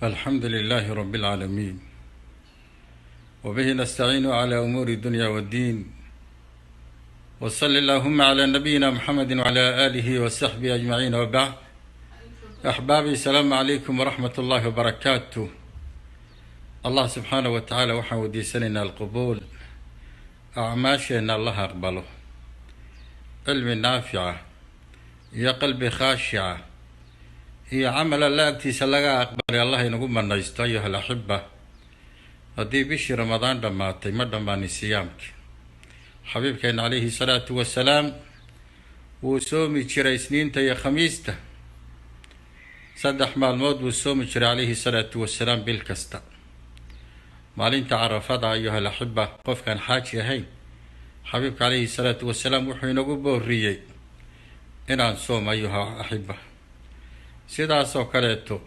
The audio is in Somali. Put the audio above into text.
الحمد لله رب العالمين، وبه نستعين على أمور الدنيا والدين، وصل اللهم على نبينا محمد وعلى آله وصحبه أجمعين، وبعد. أحبابي، السلام عليكم ورحمة الله وبركاته. Allah subxaanahu wa tacaala waxaan weydiisanaynaa alqubuul, acmaasheenna Allah aqbalo, cilmi naafica iyo qalbi khaashica iyo camal Alla agtiisa laga aqbalay Allah inagu manaysto. أيها الأحبة, haddii bishii Ramadaan dhammaatay, ma dhammaanin siyaamki. Xabiibkeena calayhi salaatu wasalaam wuu soomi jiray Isniinta iyo Khamiista. 3 maalmood buu soomi jiray calayhi salaatu wasalaam bil kasta. Maalinta Carafada, أيها الأحبة, qofkaan xaaji ahayn, xabiibka calayhi salaatu wasalaam wuxuu inagu booriyey inaan soom. أيها الأحبة, sidaasoo kaleeto.